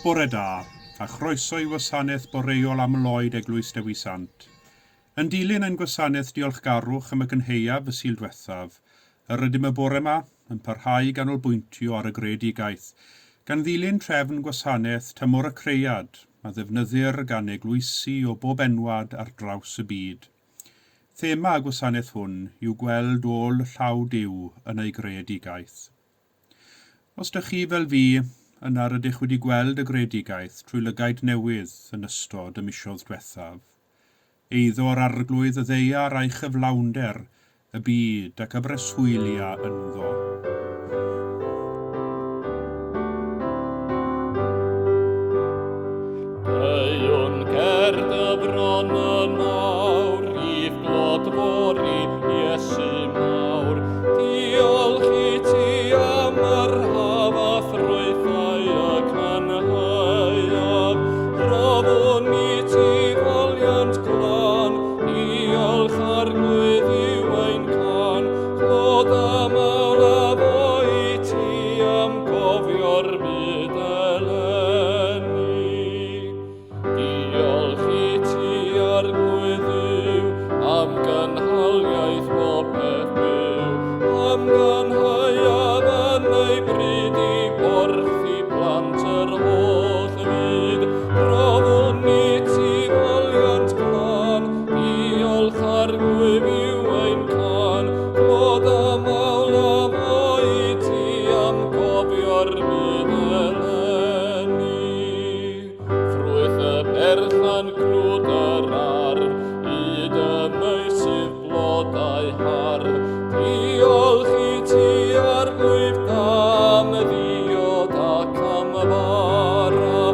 Bore da, a chroeso i wasanaeth boreol aml-oed Eglwys Dewi Sant. Yn dilyn ein gwasanaeth diolchgarwch am y cynhaeaf y Sul dwethaf, yr ydym y bore 'ma yn parhau i ganolbwyntio ar y greadigaeth, gan ddilyn trefn gwasanaeth tymor y Cread a ddefnyddir gan eglwysi o bob enwad ar draws y byd. Thema y gwasanaeth hwn yw gweld ôl llaw Duw yn ei greadigaeth. Os dych chi fel fi, yna rydych wedi gweld y greadigaeth trwy lygaid newydd yn ystod y misoedd dwethaf. Eiddo'r Arglwydd y ddaear a'i chyflawnder, y byd ac a breswylia ynddo. Deuwn ger dy fron yn awr, i'th glodfori, Iesu mawr. Diolch i ti am yr haf a ffrwythau y cynhaeaf. Rhoddwn i ti foliant glân, Diolch Arglwydd yw ein cân, clod a mawl a fo i ti am gofio'r byd eleni. Diolch i ti Arglwydd Dduw am gynhaliaeth popeth byw, am gynhaeaf yn ei bryd i borthi plant yr holl fyd. Rhoddwn i ti foliant glân, Diolch Arglwydd yw ein cân, clod a mawl a fo i ti am gofio'r byd eleni. Ffrwyth y perllan cnwd yr ardd, hyd y meysydd blodau hardd. Diolch i ti Arglwydd am ddiod ac am fara,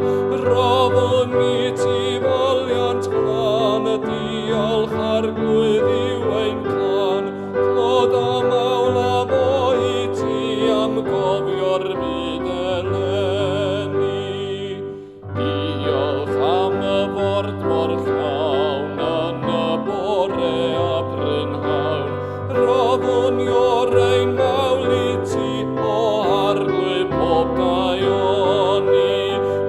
rhoddwn i ti foliant glân, diolch Arglwydd yw ein cân, clod a mawl a fo i ti am gofio'r byd eleni. Diolch am y ford mor llawn yn y bore a prynhawn. Rhoddwn ior ein mawl i ti, o Arglwydd pob daioni.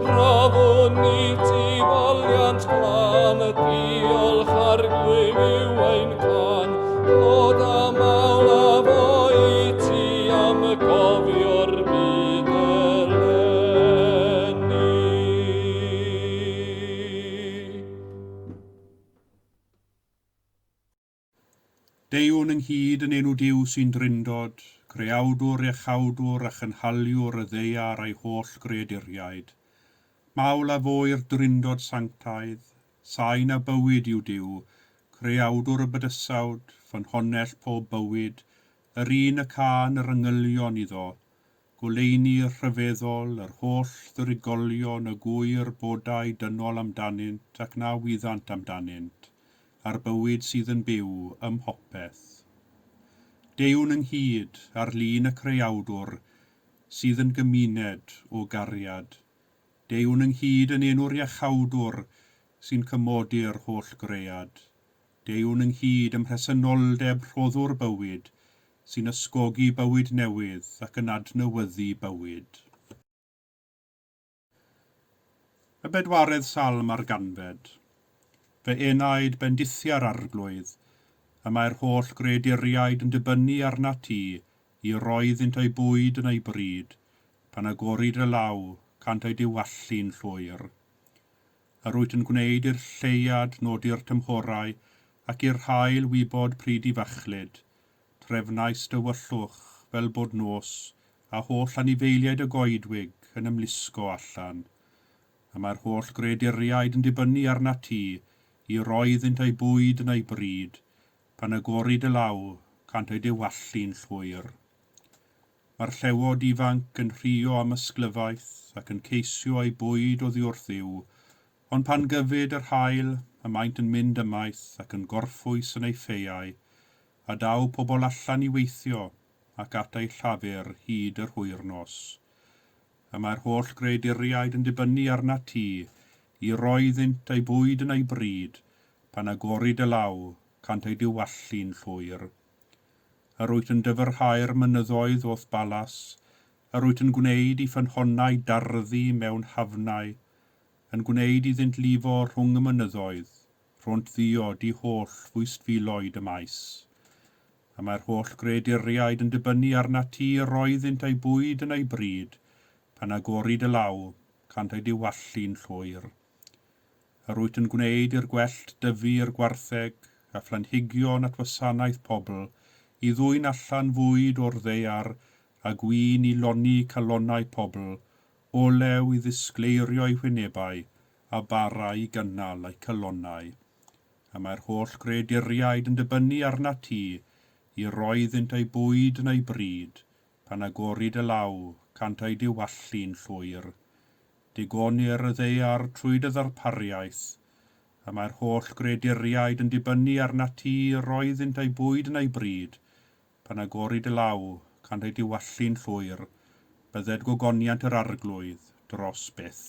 Rhoddwn i ti foliant glân, diolch Arglwydd yw ein cân. Clod a mawl a fo i ti am gofio'r byd eleni. Deuwn ynghyd yn enw Duw sy'n Drindod, Creawdwr, Iachawdwr a Chynhaliwr y ddaear a'i holl greaduriaid. Mawl a fo i'r Drindod sanctaidd, sain a bywyd yw Duw, Creawdwr y bydysawd, ffynhonnell pob bywyd, yr un y cân yr angylion iddo, goleuni rhyfeddol, yr holl ddrigolion y gŵyr bodau dynol amdanynt ac na wyddant amdanynt, a'r bywyd sydd yn byw ym mhopeth. Deuwn ynghyd ar lun y Creawdwr sydd yn gymuned o gariad. Deuwn ynghyd yn enw'r Iachawdwr sy'n cymodi'r holl gread. Deuwn ynghyd ym mhresenoldeb Rhoddwr bywyd, sy'n ysgogi bywyd newydd ac yn adnewyddu bywyd. Y bedwaredd salm a'r ganfed. Fy enaid, bendithia'r Arglwydd. Y mae'r holl greaduriaid yn dibynnu arnat ti i roi iddynt eu bwyd yn eu bryd, pan agori dy law, cant eu diwallu'n llwyr. Yr wyt yn gwneud i'r lleuad nodi'r tymhorau, ac i'r haul wybod pryd i fachlud. Trefnais dywyllwch, fel bod nos, a holl anifeiliaid y goedwig yn ymlusgo allan. Y mae'r holl greaduriaid yn dibynnu arnat ti, i roi iddynt eu bwyd yn eu bryd, pan agori dy law, cant eu diwallu'n llwyr. Mae'r llewod ifanc yn rhuo am ysglyfaeth ac yn ceisio eu bwyd oddi wrth Dduw, ond pan gyfyd yr haul, y maent yn mynd ymaith ac yn gorffwys yn eu ffeuau, a daw pobl allan i weithio ac at eu llafur hyd yr hwyrnos. Y mae'r holl greaduriaid yn dibynnu arnat ti i roi iddynt eu bwyd yn eu bryd, pan agori dy law, cant eu diwallu'n llwyr. Yr wyt yn dyfrhau'r mynyddoedd o'th balas, Yr wyt yn gwneud i ffynhonnau darddu mewn hafnau, yn gwneud iddynt lifo rhwng y mynyddoedd, rhwnt ddiod i holl fwystfiloed y maes. Y mae'r holl greaduriaid yn dibynnu arnat ti i roi iddynt eu bwyd yn eu bryd, pan agori dy law, cant eu diwallu'n llwyr. Yr wyt yn gwneud i'r gwellt dyfu i'r gwartheg, a phlanhigion at wasanaeth pobl, i ddwyn allan fwyd o'r ddaear, a gwin i lonni calonnau pobl, olew i ddisgleirio'u hwynebau, a bara i gynnal eu calonnau. Y mae'r holl greaduriaid yn dibynnu arnat ti i roi iddynt eu bwyd yn eu bryd, pan agori dy law, cant eu diwallu'n llwyr. Digonir y ddaear trwy dy ddarpariaeth. Y mae'r holl greaduriaid yn dibynnu arnat ti i roi iddynt eu bwyd yn eu bryd, pan agori dy law, cant eu diwallu'n llwyr. Bydded gogoniant yr Arglwydd dros byth.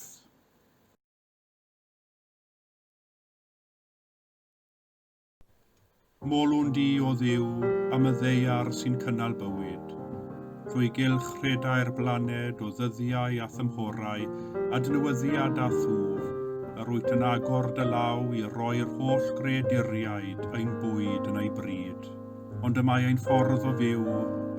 Molwn di, o Dduw, am y ddaear sy'n cynnal bywyd. Trwy gylch rhedai'r blaned o ddyddiau a thymhorau, adnewyddiad a thwf, yr wyt yn agor dy law i roi'r holl greaduriaid ein bwyd yn ei bryd. Ond y mae ein ffordd o fyw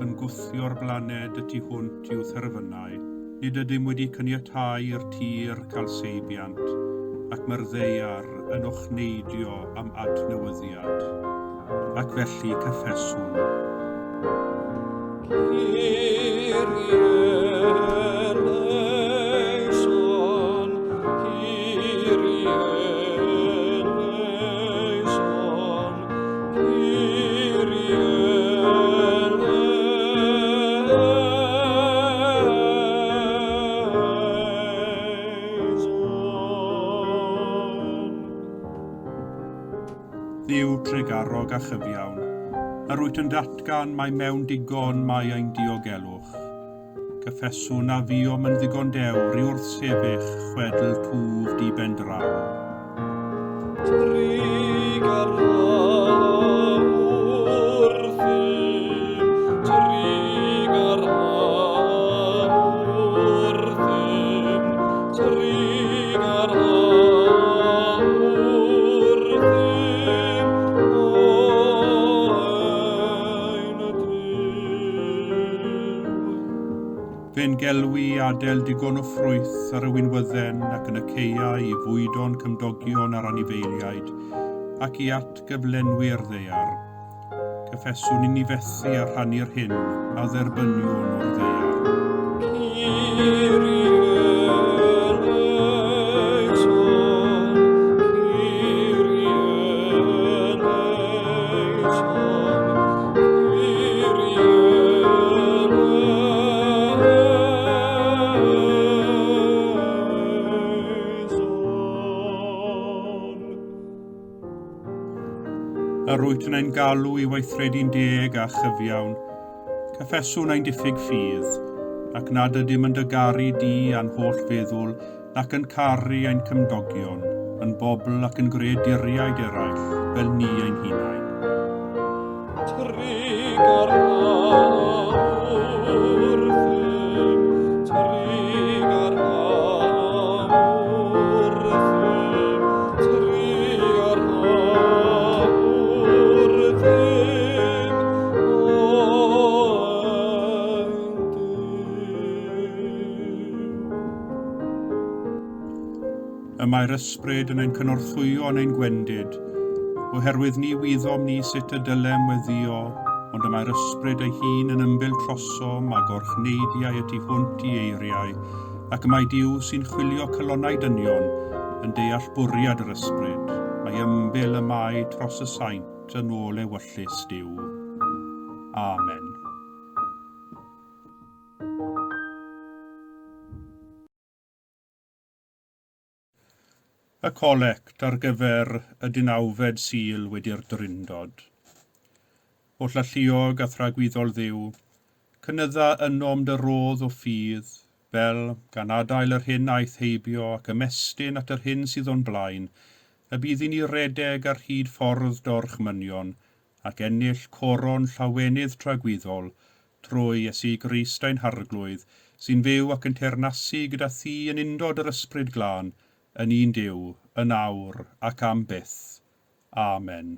yn gwthio'r blaned y tu hwnt i'w therfynau. Nid ydym wedi caniatáu i'r tir cael seibiant, ac mae'r ddaear yn ochneidio am adnewyddiad. Ac felly cyffeswn. Kyrie eleison, Kyrie eleison, Kyrie eleison. Dduw trugarog a chyfiawn, yr wyt yn datgan mai mewn digon mae ein diogelwch. Cyffeswn na fuom yn ddigon dewr i wrthsefyll chwedl twf di ben draw. Trugarha wrthym, trugarha wrthym, trugarha wrthym, o ein Duw. Fe'n gelwi adael digon o ffrwyth ar y winwydden ac yn y caeau i fwydo'n cymdogion a'r anifeiliaid, ac i atgyflenwi'r ddaear. Cyffeswn i ni fethu a rhannu'r hyn a dderbyniwn o'r ddaear. Kyrie eleison, Kyrie eleison, Kyrie eleison. Yr wyt yn ein galw i weithredu'n deg a chyfiawn. Cyffeswn ein diffyg ffydd, ac nad ydym yn dy garu di a'n holl feddwl, nac yn caru ein cymdogion, yn bobl ac yn greaduriaid eraill, fel ni ein hunain. Trugarha wrthym, trugarha wrthym, trugarha wrthym, o ein Duw. Y mae'r ysbryd yn ein cynorthwyo yn ein gwendid, oherwydd ni wyddom ni sut y dylem weddïo, ond y mae'r ysbryd ei hun yn ymbil trosom a gorchneidiau y tu hwnt i eiriau, ac y mae Duw sy'n chwilio calonnau dynion yn deall bwriad yr ysbryd. Mae ymbil y mae dros y saint yn ôl ewyllys Duw. Amen. Y colect ar gyfer y 19fed Sul wedi'r Drindod. Holl alluog a thragwyddol Dduw, cynydda ynom dy rodd o ffydd, fel, gan adael yr hyn aeth heibio ac ymestyn at yr hyn sydd o'n blaen, y bydd i ni redeg ar hyd ffordd dy orchmynion ac ennill coron llawenydd tragwyddol trwy Iesu Grist ein Harglwydd, sy'n fyw ac yn teyrnasu gyda thi yn undod yr Ysbryd Glân, yn un Duw, yn awr ac am byth. Amen.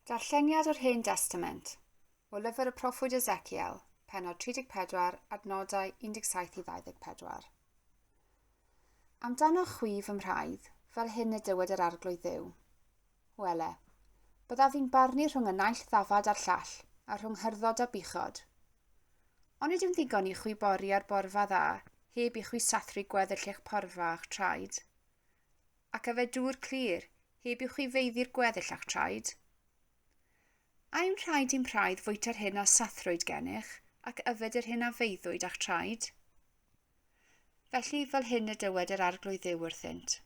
Darlleniad o'r Hen Destament, o lyfr y proffwyd Ezekiel, pennod 34, adnodau 17 i 24. Amdanoch chwi, fy mhraidd, fel hyn y dywed yr Arglwydd Dduw. Wele, byddaf fi'n barnu rhwng y naill ddafad a'r llall, a rhwng hyrddod a buchod. Onid yw'n ddigon i chwi bori ar borfa dda, heb i chwi sathru gweddill eich porfa â'ch traed? Ac yfed dŵr clir, heb i chwi feiddi'r gweddill â'ch traed? A yw'n rhaid i'm praidd fwyta'r hyn a sathrwyd gennych, ac yfed yr hyn a feiddwyd â'ch traed? Felly, fel hyn y dywed yr Arglwydd Dduw wrthynt.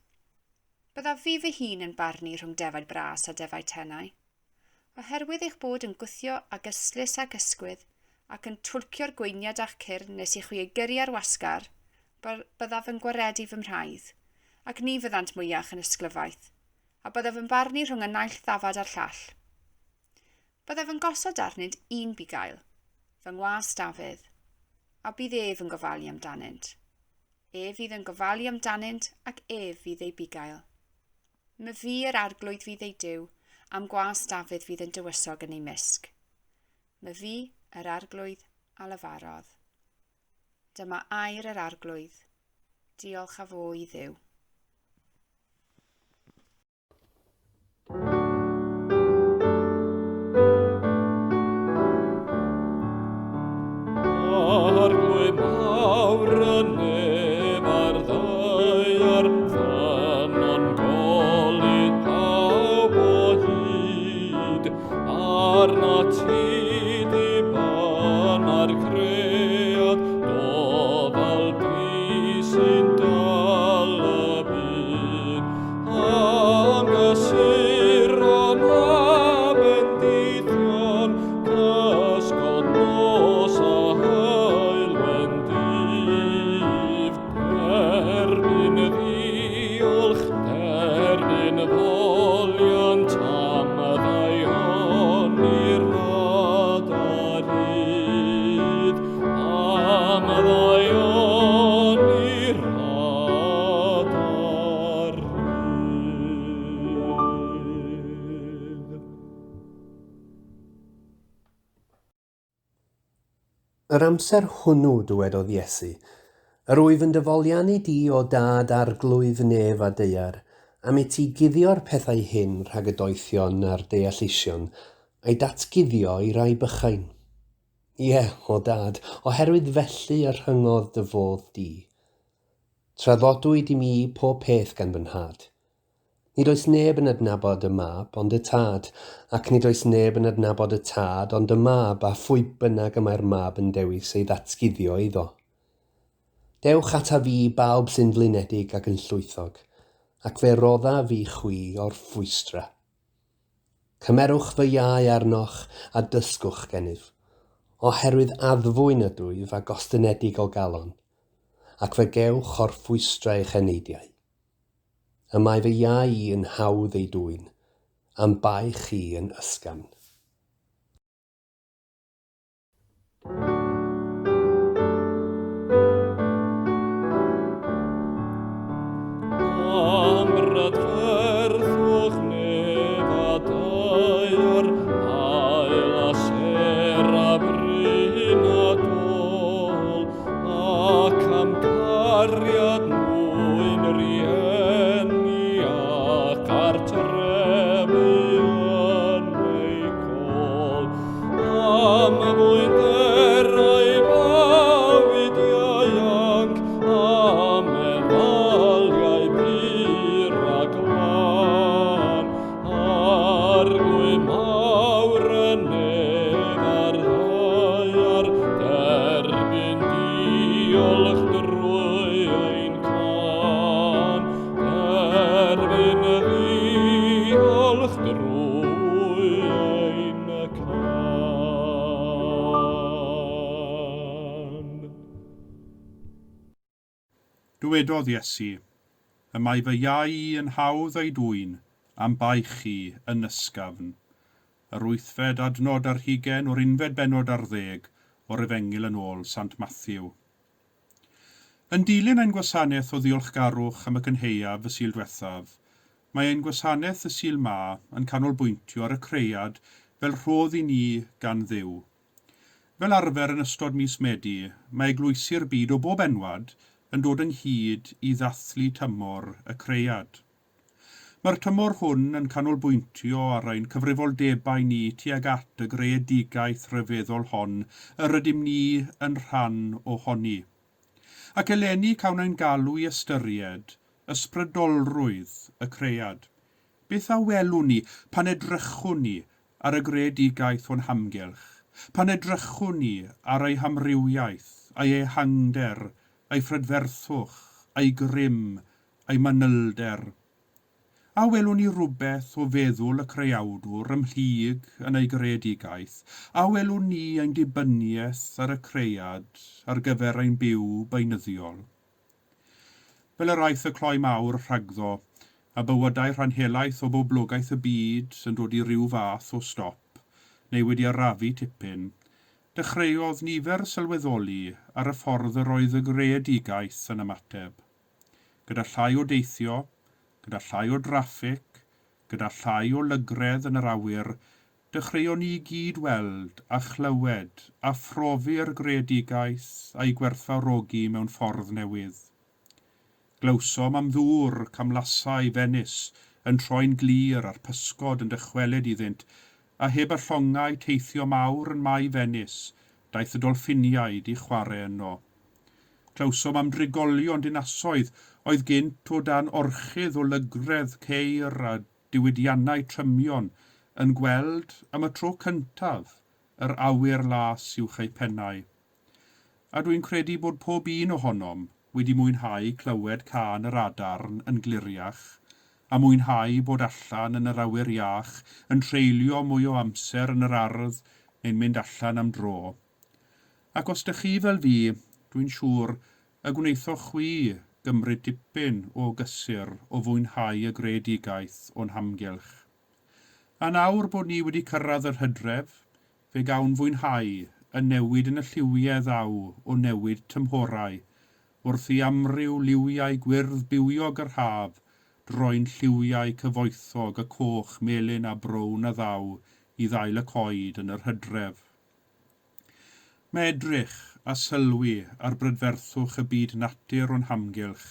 Byddaf fi fy hun yn barnu rhwng defaid bras a defaid tenau. Oherwydd eich bod yn gwthio ag ystlys ac ysgwydd, ac yn twlcio'r gweiniad â'ch cyrn nes i chwi ei gyrru ar wasgar, byddaf yn gwaredu fy mhraidd, ac ni fyddant mwyach yn ysglyfaeth, a byddaf yn barnu rhwng y naill ddafad a'r llall. Byddaf yn gosod arnynt un bugail, fy ngwas Dafydd, a bydd ef yn gofalu amdanynt. Ef fydd yn gofalu amdanynt, ac ef fydd eu bugail. Myfi yr Arglwydd fydd eu Duw, a'm gwas Dafydd fydd yn dywysog yn eu mysg. Myfi yr Arglwydd a lefarodd. Dyma air yr Arglwydd. Diolch a fo i Dduw. Arglwydd mawr y nef a'r ddaear, ffynnon golydd pawb o hyd, arnat ti dibynna'r cread, gofal di sy'n dal y byd. Am gysuron a bendithion, cysgod nos a haul wen dydd. Derbyn ddiolch, derbyn foliant am ddaioni'r rhad a rhydd. Am ddaioni'r rhad a rhydd. Yr amser hwnnw, dywedodd Iesu, yr wyf yn dy foliannu di, O Dad, Arglwydd nef a daear, am i ti guddio'r pethau hyn rhag y doethion a'r deallusion, a'i datguddio i rai bychain. Ie, O Dad, oherwydd felly y rhyngodd dy fodd di. Traddodwyd i mi pob peth gan fy Nhad. Nid oes neb yn adnabod y Mab ond y Tad, ac nid oes neb yn adnabod y Tad ond y Mab a phwy bynnag y mae'r Mab yn dewis ei ddatguddio iddo. Dewch ataf fi, bawb sy'n flinedig ac yn llwythog, ac fe roddaf i chwi orffwystra. Cymerwch fy iau arnoch a dysgwch gennyf, oherwydd addfwyn ydwyf a gostynedig o galon, ac fe gewch orffwystra eich eneidiau. Y mae fy iau i yn hawdd ei dwyn, a'm baich i yn ysgafn. Am brydferthwch nef a daear, haul a sêr a bryn a dôl, ac am gariad mwyn rieni a chartrefi yn eu côl. Am fwynderau bywyd ieuanc, a meddyliau pur a glân, Arglwydd mawr y nef a'r ddaear, derbyn diolch drwy ein cân. Derbyn ddiolch drwy ein cân. Dywedodd Iesu, Y mae fy iau i yn hawdd ei dwyn, a'm baich i yn ysgafn. Yr wythfed adnod ar hugain o'r unfed bennod ar ddeg. o'r Efengyl yn ôl Sant Matthew. Yn dilyn ein gwasanaeth o ddiolchgarwch am y cynhaeaf y Sul diwethaf, mae ein gwasanaeth y Sul 'ma yn canolbwyntio ar y Cread fel rhodd i ni gan Dduw. Fel arfer yn ystod mis Medi, mae eglwysi'r byd o bob enwad yn dod ynghyd i ddathlu tymor y Cread. Mae'r tymor hwn yn canolbwyntio ar ein cyfrifoldebau ni tuag at y greadigaeth ryfeddol hon yr ydym ni yn rhan ohoni. Ac eleni cawn ein galw i ystyried ysbrydolrwydd y Cread. Beth a welwn ni pan edrychwn ni ar y greadigaeth o'n hamgylch, pan edrychwn ni ar ei hamrywiaeth, ei ehangder, ei phrydferthwch, ei grym, ei manylder? A welwn ni rywbeth o feddwl y Creawdwr ymhlyg yn ei greadigaeth? A welwn ni ein dibyniaeth ar y Cread ar gyfer ein byw beunyddiol? Fel yr aeth y cloi mawr rhagddo, a bywydau rhan helaeth o boblogaeth y byd yn dod i ryw fath o stop, neu wedi arafu tipyn, dechreuodd nifer sylweddoli ar y ffordd yr oedd y greadigaeth yn ymateb. Gyda llai o deithio, gyda llai o draffig, gyda llai o lygredd yn yr awyr, dechreuon ni i gyd weld a chlywed a phrofi'r greadigaeth a'i gwerthfawrogi mewn ffordd newydd. Glywsom am ddŵr camlasau Fenis yn troi'n glir a'r pysgod yn dychwelyd iddynt, a heb y llongau teithio mawr yn Mae Fenis, daeth y dolffiniaid i chwarae yno. Clywsom am drigolion dinasoedd oedd gynt o dan orchudd o lygredd ceir a diwydiannau trymion yn gweld am y tro cyntaf yr awyr las uwch eu pennau. A dwi'n credu bod pob un ohonom wedi mwynhau clywed cân yr adarn yn gliriach, a mwynhau bod allan yn yr awyr iach yn treulio mwy o amser yn yr ardd neu'n mynd allan am dro. Ac os dych chi fel fi, dwi'n siŵr y gwnaethoch chwi gymryd tipyn o gysur o fwynhau y greadigaeth o'n hamgylch. A nawr bod ni wedi cyrraedd yr hydref, fe gawn fwynhau y newid yn y lliwiau ddaw o newid tymhorau, wrth i amryw liwiau gwyrdd bywiog yr haf droi'n lliwiau cyfoethog y coch, melyn a brown a ddaw i ddail y coed yn yr hydref. Mae edrych a sylwi ar brydferthwch y byd natur o'n hamgylch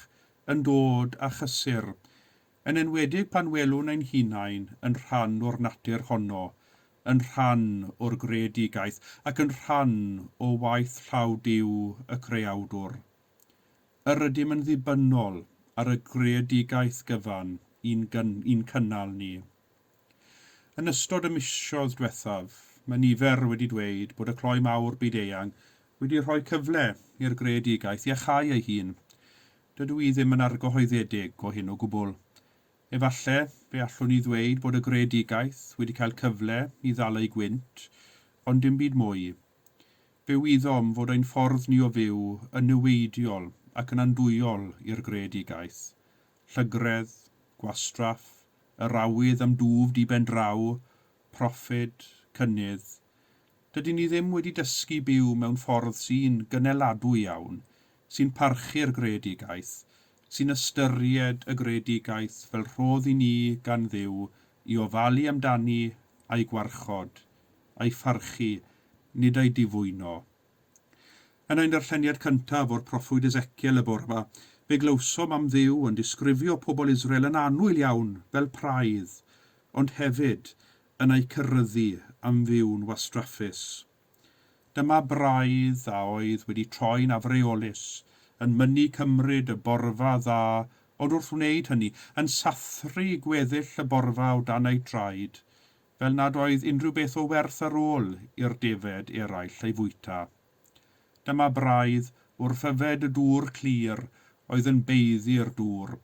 yn dod â chysur, yn enwedig pan welwn ein hunain yn rhan o'r natur honno, yn rhan o'r greadigaeth ac yn rhan o waith llaw Duw y Creawdwr. Yr ydym yn ddibynnol ar y greadigaeth gyfan i'n i'n cynnal ni. Yn ystod y misoedd diwethaf, mae nifer wedi dweud bod y cloi mawr byd-eang wedi rhoi cyfle i'r greadigaeth iachau ei hun. Dydw i ddim yn argyhoeddedig o hyn o gwbl. Efallai fe allwn ni ddweud bod y greadigaeth wedi cael cyfle i ddal ei gwynt, ond dim byd mwy. Fe wyddom fod ein ffordd ni o fyw yn niweidiol ac yn andwyol i'r greadigaeth. Llygredd, gwastraff, yr awydd am dwf di ben draw, proffid, cynnydd. Dydyn ni ddim wedi dysgu byw mewn ffordd sy'n gyneladwy iawn, sy'n parchu'r greadigaeth, sy'n ystyried y greadigaeth fel rhodd i ni gan Dduw i ofalu amdani a'i gwarchod, a'i pharchu, nid a'i difwyno. Yn ein darlleniad cyntaf o'r proffwyd Ezekiel y bore 'ma, fe glywsom am Dduw yn disgrifio pobl Israel yn annwyl iawn fel praidd, ond hefyd yn eu ceryddu am fyw'n wastraffus. Dyma braidd a oedd wedi troi'n afreolus, yn mynnu cymryd y borfa dda, ond wrth wneud hynny, yn sathru gweddill y borfa o dan eu traed, fel nad oedd unrhyw beth o werth ar ôl i'r defaid eraill ei fwyta. Dyma braidd wrth yfed y dŵr clir oedd yn baeddu'r dŵr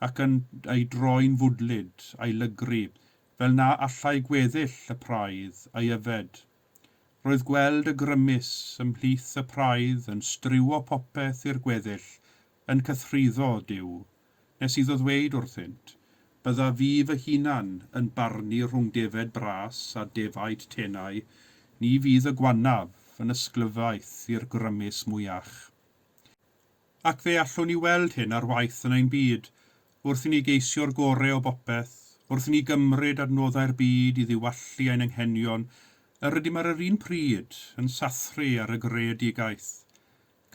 ac yn ei droi'n fwdlyd a'i lygru fel na allai gweddill y praidd ei yfed. Roedd gweld y grymus ymhlith y praidd yn striwo popeth i'r gweddill yn cythruddo Duw, nes iddo ddweud wrthynt, Byddaf fi fy hunan yn barnu rhwng defaid bras a defaid tenau, ni fydd y gwanaf yn ysglyfaeth i'r grymus mwyach. Ac fe allwn ni weld hyn ar waith yn ein byd, wrth i ni geisio'r gorau o bopeth, wrth i ni gymryd adnoddau'r byd i ddiwallu ein anghenion, yr ydym ar yr un pryd yn sathru ar y greadigaeth.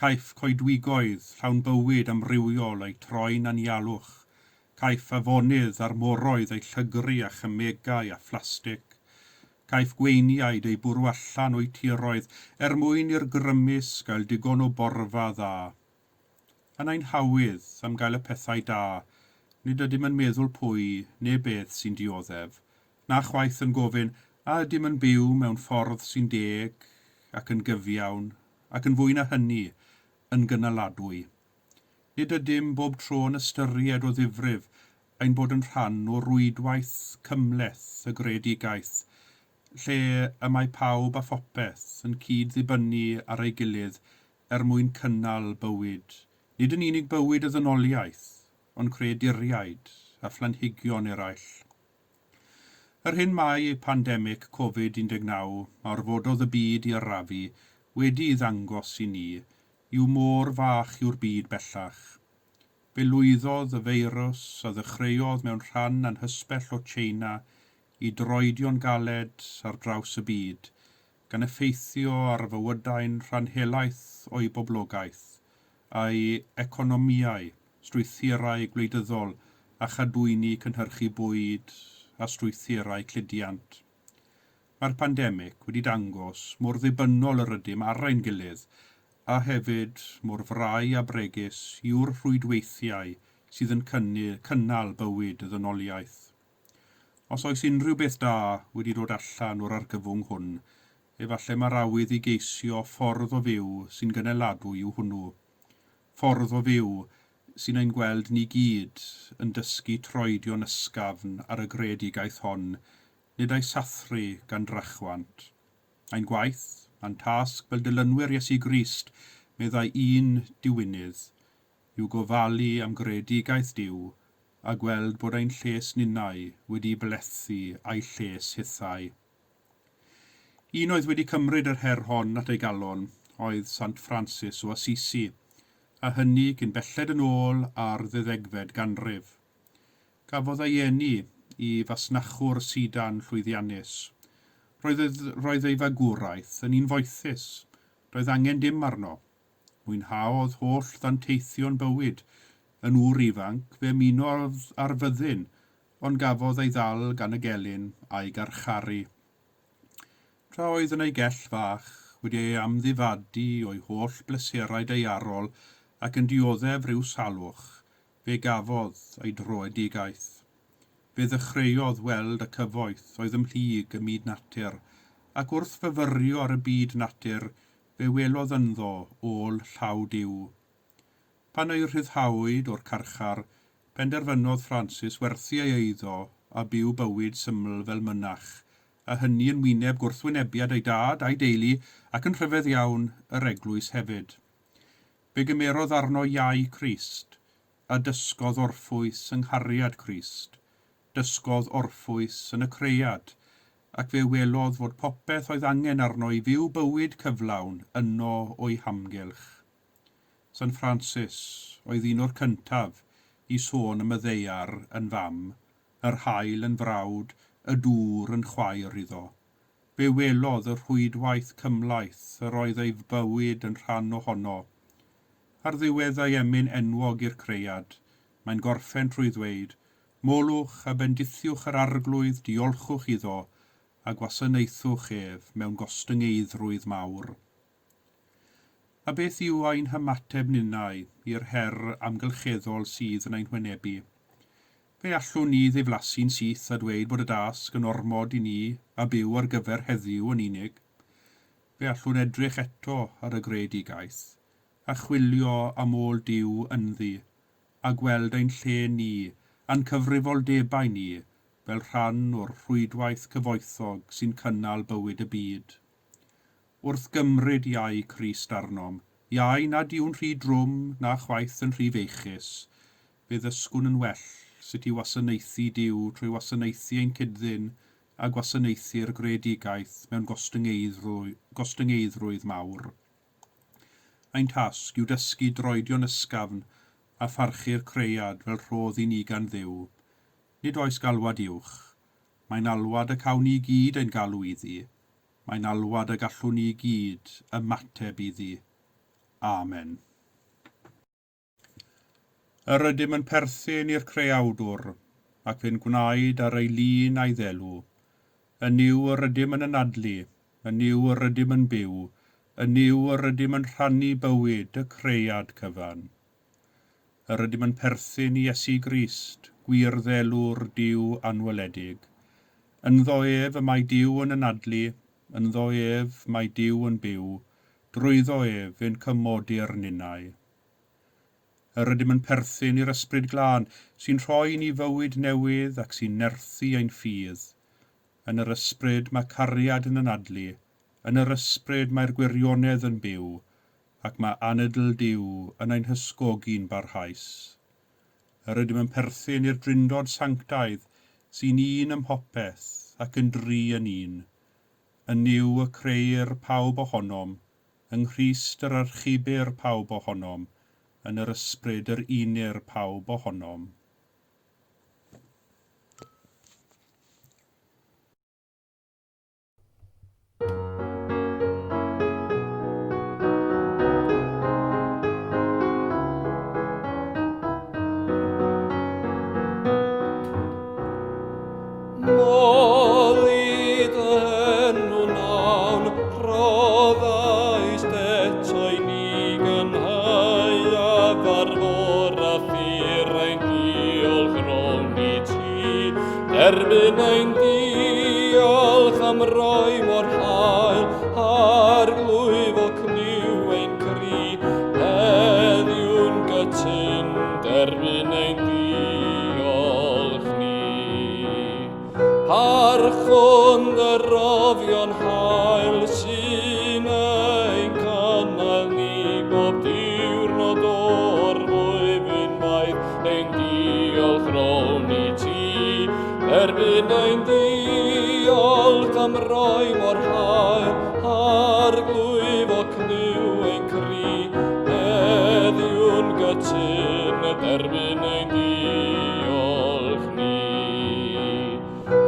Caiff coedwigoedd llawn bywyd amrywiol eu troi'n anialwch. Caiff afonydd a'r moroedd eu llygru â chemegau a phlastig. Caiff gweiniaid eu bwrw allan o'u tiroedd er mwyn i'r grymus gael digon o borfa dda. Yn ein hawydd am gael y pethau da, nid ydym yn meddwl pwy neu beth sy'n dioddef, na chwaith yn gofyn a ydym yn byw mewn ffordd sy'n deg ac yn gyfiawn, ac yn fwy na hynny, yn gynaladwy. Nid ydym bob tro yn ystyried o ddifrif ein bod yn rhan o rwydwaith cymhleth y greadigaeth, lle y mae pawb a phopeth yn cyd-ddibynnu ar ei gilydd er mwyn cynnal bywyd, nid yn unig bywyd y ddynoliaeth, ond creaduriaid a phlanhigion eraill. Yr hyn mae pandemig Covid-19 a orfododd y byd i arafu wedi'i ddangos i ni yw mor fach yw'r byd bellach. Fe lwyddodd y feirws a ddechreuodd mewn rhan anghysbell o Tsieina i droedio'n galed ar draws y byd, gan effeithio ar fywydau'n rhan helaeth o'i boblogaeth, a'i economïau, strwythurau gwleidyddol a chadwyni cynhyrchu bwyd a strwythurau cludiant. Mae'r pandemig wedi dangos mor ddibynnol yr ydym ar ein gilydd a hefyd mor frau a bregus yw'r rhwydweithiau sydd yn cynnal bywyd y ddynoliaeth. Os oes unrhyw beth da wedi dod allan o'r argyfwng hwn, efallai mae'r awydd i geisio ffordd o fyw sy'n gynaladwy yw hwnnw. Ffordd o fyw sy'n ein gweld ni gyd yn dysgu troedio'n ysgafn ar y greadigaeth hon, nid ei sathru gan drachwant. Ein gwaith, a'n tasg fel dilynwyr Iesu Grist, meddai un diwinydd, yw gofalu am greadigaeth Duw a gweld bod ein lles ninnau wedi blethu a'i lles hithau. Un oedd wedi cymryd yr her hon at ei galon oedd Sant Ffransis o Assisi, a hynny cyn belled yn ôl â'r ddeuddegfed ganrif. Cafodd ei eni i fasnachwr sidan llwyddiannus. Roedd, roedd ei fagwraeth yn un foethus, doedd angen dim arno. Mwynhaodd holl ddanteithion bywyd. Yn ŵr ifanc, fe ymunodd â'r fyddin, ond gafodd ei ddal gan y gelyn a'i garcharu. Tra oedd yn ei gell fach, wedi ei amddifadu o'i holl bleserau daearol ac yn dioddef rhyw salwch, fe gafodd ei droedigaeth. Fe ddechreuodd weld y cyfoeth oedd ymhlyg ym myd natur, ac wrth fyfyrio ar y byd natur, fe welodd ynddo ôl llaw Duw. Pan y'i rhyddhawyd o'r carchar, penderfynodd Francis werthu ei eiddo a byw bywyd syml fel mynach, a hynny yn wyneb gwrthwynebiad ei dad a'i deulu ac yn rhyfedd iawn, yr eglwys hefyd. Fe gymerodd arno iau Crist, a dysgodd orffwys yng nghariad Crist. Dysgodd orffwys yn y cread, ac fe welodd fod popeth oedd angen arno i fyw bywyd cyflawn yno o'i hamgylch. Sant Ffransis oedd un o'r cyntaf i sôn am y ddaear yn fam, yr haul yn frawd, y dŵr yn chwaer iddo. Fe welodd y rhwydwaith cymhleth yr oedd ei bywyd yn rhan ohono. Ar ddiwedd ei emyn enwog i'r cread, mae'n gorffen trwy ddweud, Molwch a bendithiwch yr Arglwydd, diolchwch iddo, a gwasanaethwch ef mewn gostyngeiddrwydd mawr. A beth yw ein hymateb ninnau i'r her amgylcheddol sydd yn ein hwynebu? Fe allwn ni ddiflasu'n syth a dweud bod y dasg yn ormod i ni a byw ar gyfer heddiw yn unig. Fe allwn edrych eto ar y greadigaeth, a chwilio am ôl Duw ynddi, a gweld ein lle ni a'n cyfrifoldebau ni fel rhan o'r rhwydwaith cyfoethog sy'n cynnal bywyd y byd. Wrth gymryd iau Crist arnom, iau nad yw'n rhy drwm na chwaith yn rhy feichus, fe ddysgwn yn well sut i wasanaethu Duw trwy wasanaethu ein cyd-ddyn a gwasanaethu'r greadigaeth mewn gostyngeiddrwydd mawr. Ein tasg yw dysgu droedio'n ysgafn a pharchu'r cread fel rhodd i ni gan Dduw. Nid oes galwad uwch. Mae'n alwad y cawn ni gyd ein galw iddi. Mae'n alwad y gallwn ni gyd ymateb iddi. Amen. Yr ydym yn perthyn i'r Creawdwr, ac fe'n gwnaed ar ei lun a'i ddelw. Yn Nuw yr ydym yn anadlu, yn Nuw yr ydym yn byw, yn Nuw yr ydym yn rhannu bywyd y cread cyfan. Yr ydym yn perthyn i Iesu Grist, gwir ddelw'r Duw anweledig. Ynddo ef y mae Duw yn anadlu, ynddo ef mae Duw yn byw, drwyddo ef fe'n cymodir ninnau. Yr ydym yn perthyn i'r Ysbryd Glân, sy'n rhoi i ni fywyd newydd ac sy'n nerthu ein ffydd. Yn yr Ysbryd mae cariad yn anadlu, yn yr Ysbryd mae'r gwirionedd yn byw, ac mae anadl Duw yn ein hysgogi'n barhaus. Yr ydym yn perthyn i'r Drindod Sanctaidd, sy'n un ym mhopeth ac yn dri yn un. Yn Nuw y creir pawb ohonom, yng Nghrist yr archubir pawb ohonom, yn yr ysbryd yr unir pawb ohonom. Moli dy enw nawn, rhoddaist eto i ni gynhaeaf ar fôr a thir ein diolch rown i ti. Derbyn ein diolch am roi mor hael, Arglwydd o clyw ein cri, heddiw'n gytûn, derbyn ein diolch ni. Parchwn dy roddion hael sy'n ein cynnal ni bob diwrnod o'r flwyddyn maith, ein diolch rown i ti. Derbyn ein diolch am roi mor hael, Arglwydd o clyw ein cri, heddiw'n gytûn, derbyn ein diolch ni.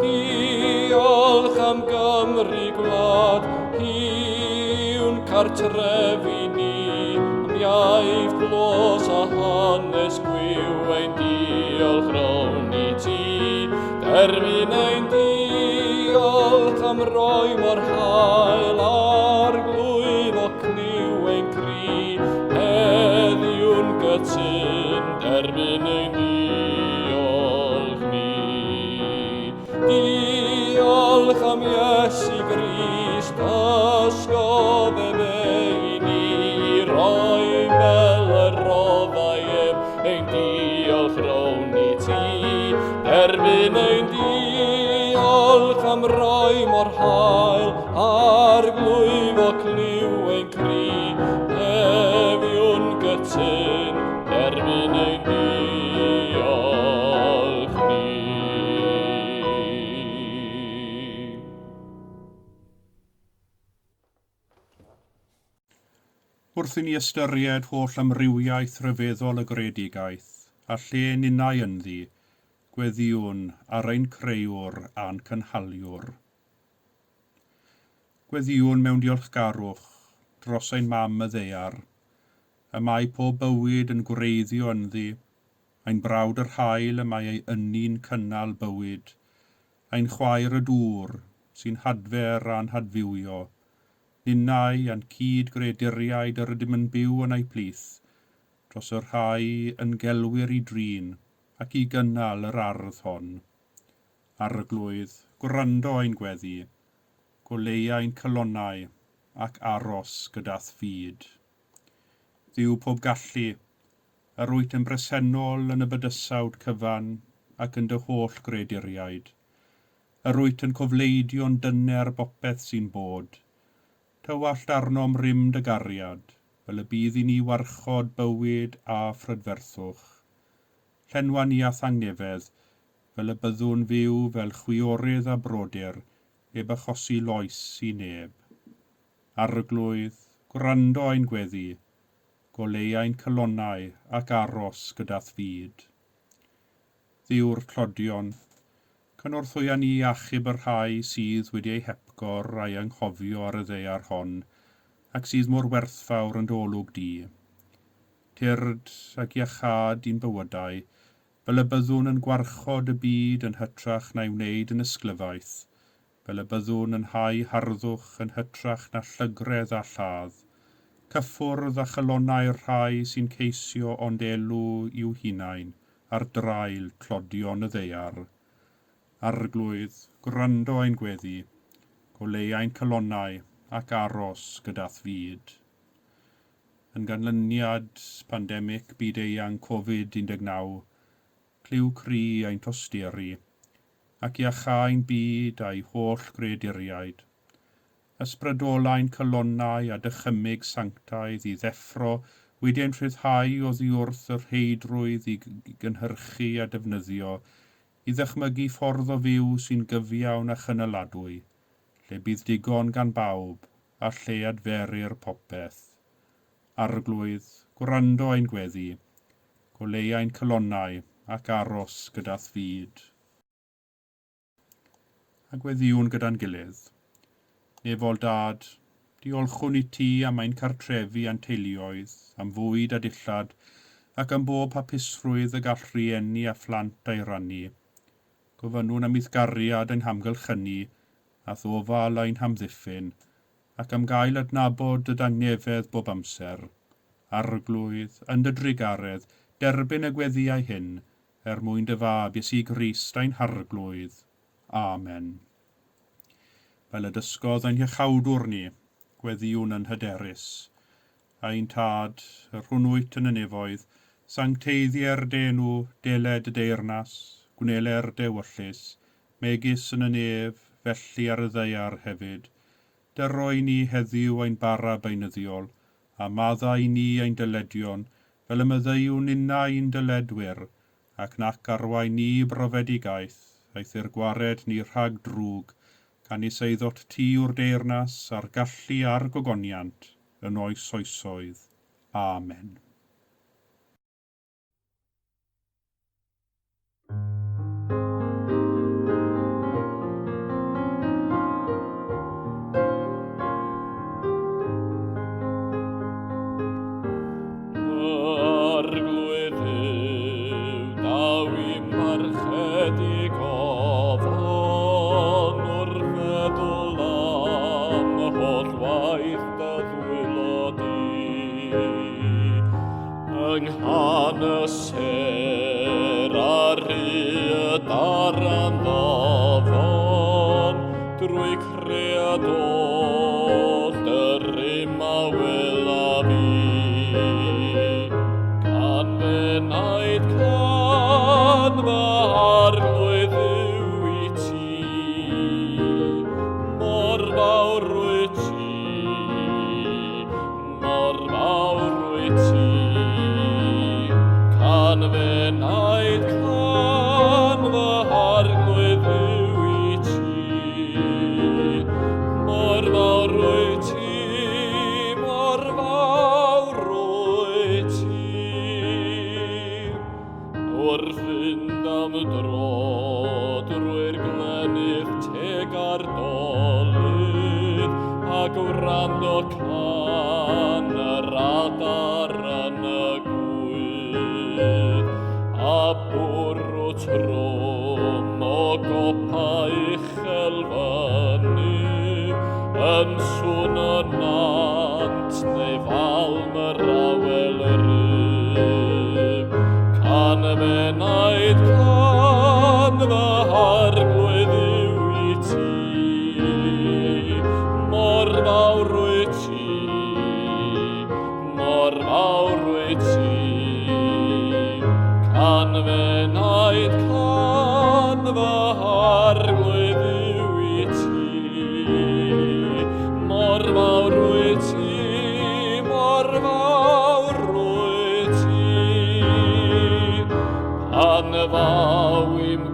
Diolch am Gymru gwlad, hi yw'n cartref i ni, am iaith glos a hanes gwiw, ein diolch rown i ti. Derbyn ein diolch am roi mor hael, Arglwydd o clyw ein cri, heddiw'n gytûn, derbyn ein diolch ni. Diolch am Iesu Grist, ysgof ef i ni, roi fel y roddai ef, ein diolch rown i ti. Derbyn ein diolch am roi mor hael, Arglwydd o clyw ein cri, heddiw'n gytûn, derbyn ein diolch ni. Wrth i ni ystyried holl amrywiaeth rhyfeddol y greadigaeth, a lle ninnau ynddi, gweddïwn ar ein creuwr a'n cynhaliwr. Gweddïwn mewn diolchgarwch dros ein mam y ddaear, y mae pob bywyd yn gwreiddio ynddi, ein brawd yr haul y mae ei ynni'n cynnal bywyd, ein chwaer y dŵr sy'n hadfer a'n hadfywio, ninnau a'n cyd-greaduriaid yr ydym yn byw yn eu plith, dros y rhai yn gelwir i drin ac i gynnal yr ardd hon. Arglwydd, gwrando ein gweddi, goleua ein calonnau ac aros gyda'th fyd. Dduw pob gallu, yr wyt yn bresennol yn y bydysawd cyfan ac yn dy holl greaduriaid. Yr wyt yn cofleidio'n dyner bopeth sy'n bod. Tywallt arnom rym dy gariad, fel y bydd i ni warchod bywyd a phrydferthwch. Llenwa ni â thangnefedd, fel y byddwn fyw fel chwiorydd a brodyr, heb achosi loes i neb. Arglwydd, gwrando ein gweddi, goleuai'n calonnau ac aros gyda'th fyd. Dduw'r tlodion, cynorthwya ni achub y rhai sydd wedi eu hepgor a'i anghofio ar y ddaear hon, ac sydd mor werthfawr yn dy olwg di. Tyrd ac iachâd i'n bywydau, fel y byddwn yn gwarchod y byd yn hytrach na'i wneud yn ysglyfaeth, fel y byddwn yn hau harddwch yn hytrach na llygredd a lladd, cyffwrdd a chalonnau'r rhai sy'n ceisio ond elw i'w hunain ar draul tlodion y ddaear. Arglwydd, gwrando ein gweddi, goleuai'n calonnau ac aros gyda'th fyd. Yn ganlyniad pandemig byd-eang Covid-19, clyw cri ein tosturi, ac iachâi'n byd a'i holl greaduriaid. Ysbrydolai'n calonnau a dychymyg sanctaidd i ddeffro wedi ein rhyddhau oddi wrth y rheidrwydd i gynhyrchu a defnyddio, i ddychmygu ffordd o fyw sy'n gyfiawn a chynaladwy, lle bydd digon gan bawb a lle adferir popeth. Arglwydd, gwrando ein gweddi, goleuai'n calonnau ac aros gyda'th fyd. A gweddïwn gyda'n gilydd. Nefol Dad, diolchwn i ti am ein cartrefi a'n teuluoedd, am fwyd a dillad, ac am bob hapusrwydd y gall rhieni a phlant ei rannu. Gofynnwn am i'th gariad ein hamgylchynu, a'th ofal ein hamddiffyn, ac am gael adnabod dy dangnefedd bob amser. Arglwydd, yn dy drugaredd, derbyn y gweddïau hyn, er mwyn dy fab Iesu Grist ein Harglwydd. Amen. Fel y dysgodd ein Hiachawdwr ni, gweddïwn yn hyderus. Ein Tad, yr hwn wyt yn y nefoedd, sancteiddier dy enw, deled dy deyrnas, gwneler dy ewyllys, megis yn y nef, felly ar y ddaear hefyd. Dyro i ni heddiw ein bara beunyddiol, a maddau i ni ein dyledion, fel y maddeuwn ninnau i'n dyledwyr, ac nac arwain ni i brofedigaeth, eithr gwared ni rhag drwg, canys eiddot ti yw'r deyrnas, a'r gallu a'r gogoniant, yn oes oesoedd. Amen. Arglwydd Dduw, daw i'm marchedig ofon wrth feddwl am holl waith dy ddwylo di. Yng nghan y sêr a rhyd ar ran ddofn, drwy cread oll dy rym a welaf i. Can f'enaid can fy Arglwydd Dduw i ti, mor fawr wyt ti, Mor fawr wyt ti, can f'enaid, can fy Arglwydd Dduw i ti. Mor fawr wyt ti, mor fawr wyt ti. Wrth fynd am dro drwy'r glenydd teg a'r dolydd, a gwrando can yr adar yn y gwydd, a bwrw trwm o gopa uchel fyny, yn sŵn y nant neu falm yr awel ryf. Can f'enaid, can fy Arglwydd yw i ti, mor fawr wyt ti, mor fawr wyt ti. Can f'enaid, can fy Arglwydd yw i ti, mor fawr wyt ti, mor fawr wyt ti. Pan ddaw i'm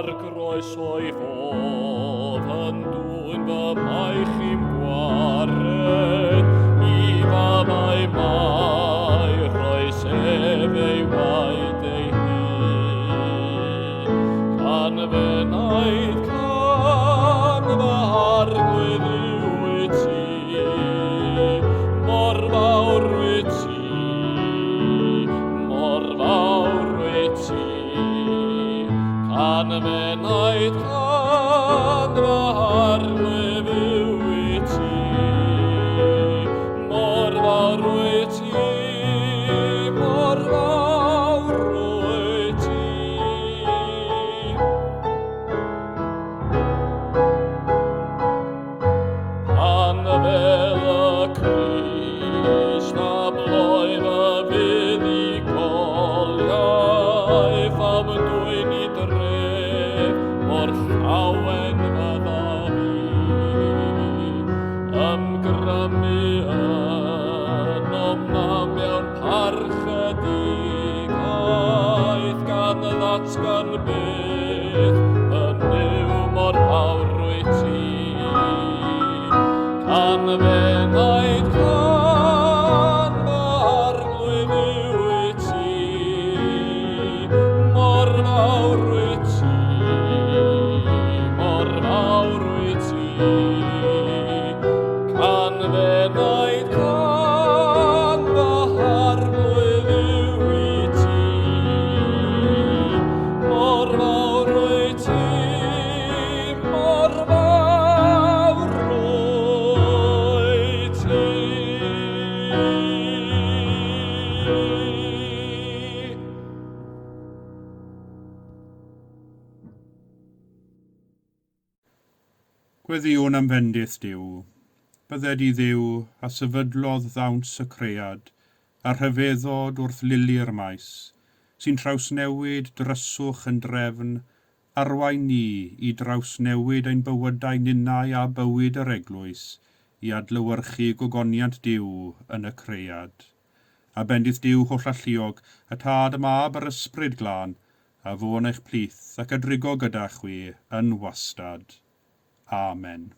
A'r groes o'i fodd yn dwyn fy maich i'm gwared, i famau mai rhoes ef ei waed ei hun. Can fy naid, can fy arglwydd yw i ti, mor fawr wyt ti, mor fawr wyt ti. Can fy naid, can fy arglwydd yw i ti, mor fawr wyt ti, mor fawr wyt ti. Pan fel y Crist a bloi fy fuddugoliaeth am dwyn i dref, mor llawen fyddaf i. Ymgrymu ynom na mewn parchedigaeth gan ddatgan byth fy Nuw mor fawr wyt ti. Can fy naid, can fy arglwydd yw i ti, mor fawr wyt ti, mor fawr wyt ti. Can fy naid, can fy arglwydd yw i ti, mor fawr wyt ti, mor fawr wyt ti. Gweddïwn am fendith Duw. Bydded i Dduw a sefydlodd ddawns y cread a rhyfeddod wrth lili'r maes, sy'n trawsnewid dryswch yn drefn, arwain ni i drawsnewid ein bywydau ninnau a bywyd yr eglwys i adlewyrchu gogoniant Duw yn y cread. A bendith Duw hollalluog, y Tad, y Mab a'r Ysbryd Glân, a fo yn eich plith ac a drigo gyda chwi yn wastad. Amen.